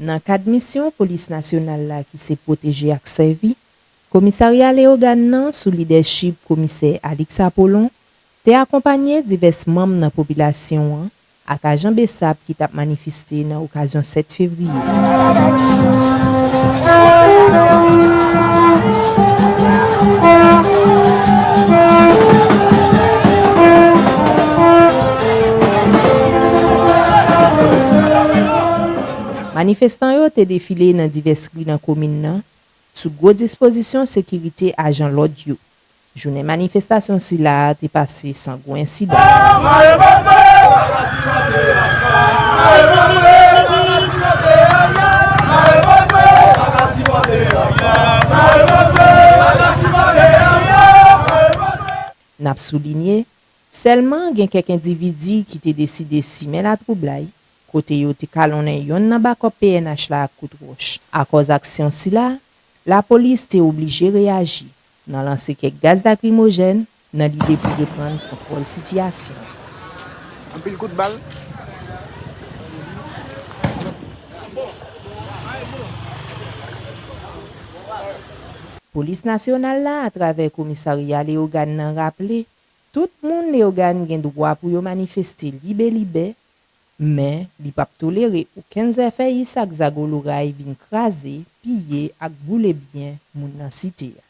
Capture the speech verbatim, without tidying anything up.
Nan kad misyon Polis Nasyonal la ki se pwoteje ak sèvi, Komisarya Leyogàn nan, sou lidèchip Komisè Alix Appolon, te akonpanye divès manm nan popilasyon an ak ajan BSAP ki t ap manifeste nan okazyon sèt fevriye. Manifestan yo te defile nan divès ri nan komin nan, sou gwo dispozisyon sekirite ajan lòd yo. Jounen manifestasyon sila a te pase san gwo ensidan. N ap soulinye, sèlman gen kèk endividi ki te deside simen latwoublay, kote yo te kalonnen yonn nan bakòp P N H la ak kout wòch. Akòz aksyon sila, lapolis te oblije reyaji nan lanse kèk gaz lakrimojèn nan lide pou reprann kontwòl sitiyasyon an. Anpil kout bal. Polis Nasyonal la, atravè Komisarya Leyogàn nan, raple, tout moun Leyogàn gen dwa pou yo manifeste libelibè, men li p ap tolere okenn zèfèyis ak zago loray vin kraze, piye ak boule byen moun nan site a.